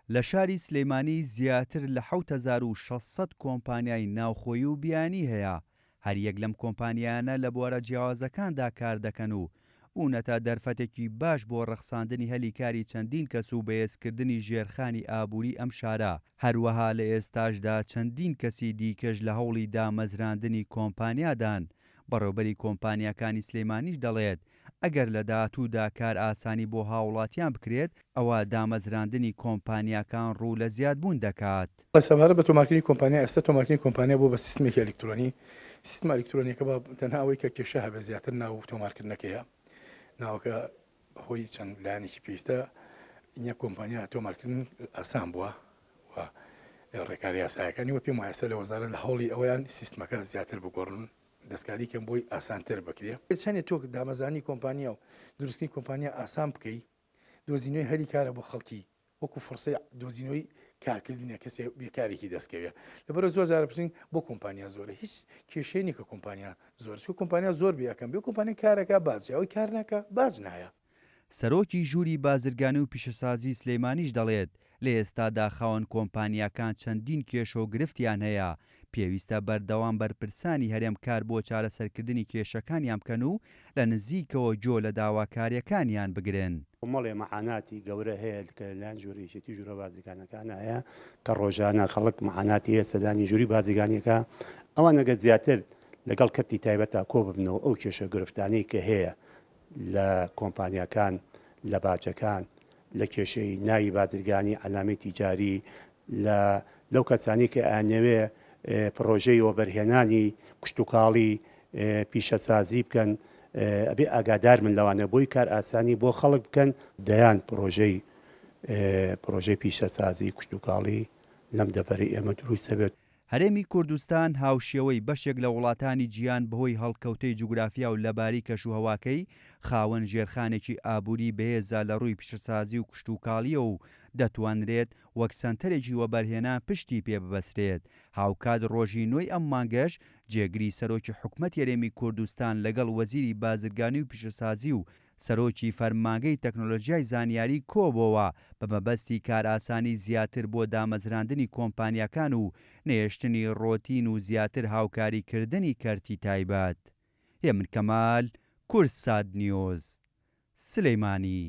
لە شاری سلێمانی زیاتر لە 7600 کۆمپانیای ناوخۆیی و بیانی هەیە، هەریەک لەم کۆمپانیایانە لە بوارە جیاوازەکاندا کاردەکەن و بوونەتە دەرفەتێکی باش بۆ ڕەخساندنی هەلی کاری چەندین کەس و بەهێزکردنی ژێرخانی ئابووری ئەم شارە، هەروەها لە ئێستاشدا چەندین کەسی دیکەش لە هەوڵی دامەزراندنی کۆمپانیادان، بەڕێوبەری کۆمپانیاکانی سلێمانیش دەڵێت، ئەگەر لە داهاتوودا کارئاسانی بۆ هاوڵاتیان بکرێت، ئەوا دامەزراندنی کۆمپانیاکان ڕوو لە زیادبوون دەکات. سەبارەت بە تۆمارکردنی کۆمپانیا، ئێستا تۆمارکردنی کۆمپانیا بووە بە سیستمێکی ئەلیکترۆنی، سیستمە ئەلیکترۆنیەکە بە تەنها ئەوەی کە کێشە هەبێت زیاتر ناو تۆمارکردنەکەیە، ناوەکە بەهۆی چەند لایەنێکی پێویستە نیە کۆمپانیا تۆمارکردن ئاسان بووە و ڕێکارە یاسایەکانی و پێم وایە ئێستا لە وەزارەت لە هەوڵی ئەوەیان سیستمەکە زیاتر بگۆڕن دەستکاری کەن بۆی ئاسانتر بکرێ. چەنێ تۆ دامەزرانی کۆمپانیا و دروستکردنی کۆمپانیا ئاسان بکەی دۆزینەوەی هەلی کارە بۆ خەڵکی وەکو فرسەی دۆزینەوەی کارکردنە کەسێ بێکارێکی دەستکەوێ لەبەرە زۆر جارە پرسین بۆ کۆمپانیا زۆرە هیچ کێشەی نیە کە کۆمپانیا زۆر چونکە کۆمپانیا زۆر بێ یەکەم بێ کۆمپانیا کارەکە باج ئەوەی کار ناکە باج نایە. سەرۆکی ژووری بازرگانی و پیشەسازی سلێمانیش دەڵێت، لە ئێستادا خاوەن کۆمپانیاکان چەندین کێشە و گرفتیان هەیە، پێویستە بەردەوام بەرپرسانی هەرێم کار بۆ چارەسەرکردنی کێشەکانیان بکەن و لە نزیکەوە گۆ لە داواکارییەکانیان بگرن. کۆمەڵێ مەعاناتی گەورە هەیە کە لەلایەن ژووری یەکێتی ژوورە بازرگانەکانە هەیە کە ڕۆژانە خەڵک مەعاناتی هەیە سەردانی ژووری بازرگانی ئەکا ئەوان ئەگەر زیاتر لەگەڵ کەرتی تایبەتا کۆ ببنەوە ئەو کێشە گرفتانەی کە هەیە لە کۆمپانیاکان لە باجەکان لە کێشەی ناوی بازرگانی عەلامەی تیجاری لە لەو کەسانەی کە ئەیانەوێ پڕۆژەی وەبەرهێنانی کشتوکاڵی پیشەسازی بکەن ئەبێ ئاگادار بن لەوانە بۆی کارئاسانی بۆ خەڵک بکەن. دەیان پڕۆژەی پڕۆژەی پیشەسازی کشتوکاڵی لەم دەڤەرەی ئێمە دروست ئەبێت. هەرێمی کوردستان هاوشێوەی بەشێک لە وڵاتانی جیهان بەهۆی هەڵکەوتەی جوگرافیا و لەباری کەشوهەواکەی خاوەن ژێرخانێکی ئابووری بەهێزە لە ڕووی پیشەسازی و کشتوکاڵییەوە و دەتوانرێت وەک سەنتەرێکی وەبەرهێنان پشتی پێ ببەسرێت، هاوکات ڕۆژی نۆی ئەم مانگەش جێگری سەرۆکی حکومەتی هەرێمی کوردستان لەگەڵ وەزیری بازرگانی و پیشەسازی و سەرۆکی فەرمانگەی تەکنۆلۆژیای زانیاری کۆبۆوە بە مەبەستی کارئاسانی زیاتر بۆ دامەزراندنی کۆمپانیاکان و نەهێشتنی ڕۆتین و زیاتر هاوکاری کردنی کەرتی تایبەت. هێمن کەمال، کوردسات نیوز، سلیمانی.